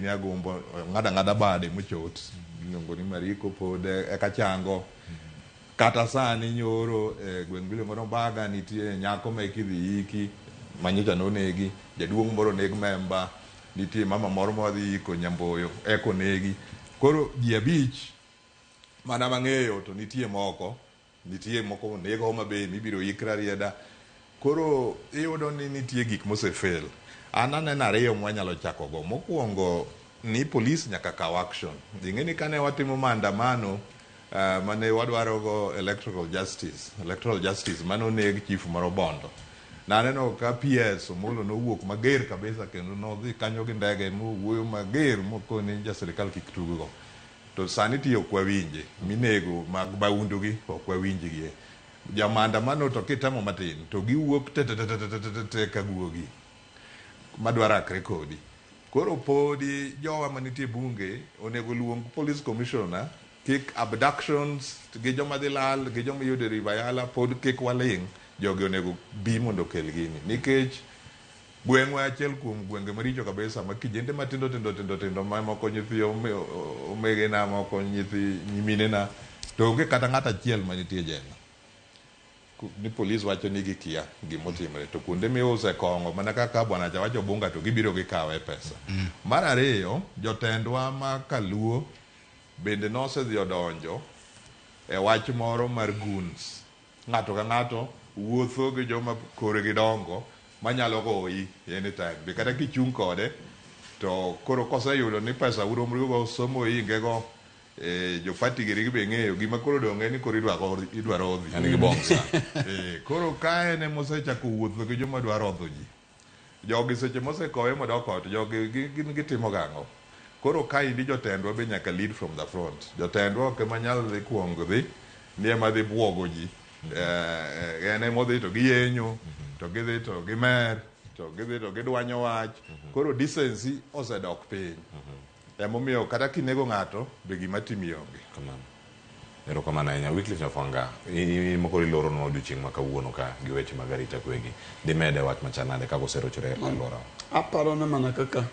Ni Agumbo ng'ado ang'ada bade mochot iluongo ni Mariko pod eka chango. Kata sani nyoro e gweng' miluongo ni Ombaga nitie nyako ma kidhi yiki ma nyocha nonegi, jaduong' moro oneg memba, nitie mama moro ma wadhi yiko Nyamboyo eka onegi. Koro ji abich mana mang'eyo to nitie moko Nitie moko oneg Homa Bay mibiro yik Rarieda. Koro iyudo ni nitie gik mose fail. An aneno ariyo mwanyalo chako go. Mokuongo ni police nyaka kaw action. Ing'e ni kane watimo maandamano mane wadwaro go electoral justice, electoral justice mane oneg chief moro Bondo. Naneno ka PS Omolo nowuok mager kabisa kendo nodhi kanyo gi ndege mowuoyo mager mokoni ja sirikal kik tug go. To sani ti ok wawinje. Minego mag maundu gi ok wawinjgie. Ja maandamano to kitemo matin to giwuok tetetetetete ka guogi madwa rakre kodi. Koro podi jowa manitie bunge onego luong police commissioner kik abductions gi joma dhi lal gi joma iyudo e River Yala pod kik waling'. Jogi onego bi mondo okel gini nikech Gweng'wa achiel kuom gwenge maricho kabisa ma kijende matindo tindo tindo tindo ma moko nyithi omegena moko nyithi nyiminena to onge kata ng'ato achiel manitie jela. Ni polis wacho ni gikia gima otimre to kuonde miuse kong'o mana kaka bwana cha wacho Bunga to gibiro gikawe pesa. Mar ariyo, jotendwa ma kaluo bende nosedhi odonjo e wach moro mar goons. Ng'ato ka ng'ato wuotho gi joma korgi dongo manyalo goyi anytime. Be kata kichung' kode to koro koseyudo ni pesa uromru go somo oinge go eh, jo party giri gi be ng'eyo gima koro odong' en ni koro idwa idwa rodhi. En gi boxer. Eh, koro ka en emosechako wuotho gi joma dwa rodho ji. Jogi seche mosekowe modok ot, jogi gin gitimo gang'o? Koro kaendi jotendwa be nyaka lead from the front. Jotendwa ok ema nyal dhi kuong dhi ni ema dhi buogo ji. Eh, en ema odhi to giyenyo, to gidhi to gimer, to gidhi to gidwanyo wach. Koro decency osedok piny. Emomiyo kata kinego ng'ato be gima timi onge. Kamano. Erokamano ahinya. Wycliffe Nyafwanga, in ma koro iloronwa odiochieng' ma kawuono ka gi weche mag arita kwegi. Dimede wach machal nade kaka oserochore e alworawa? Aparo ni mana kaka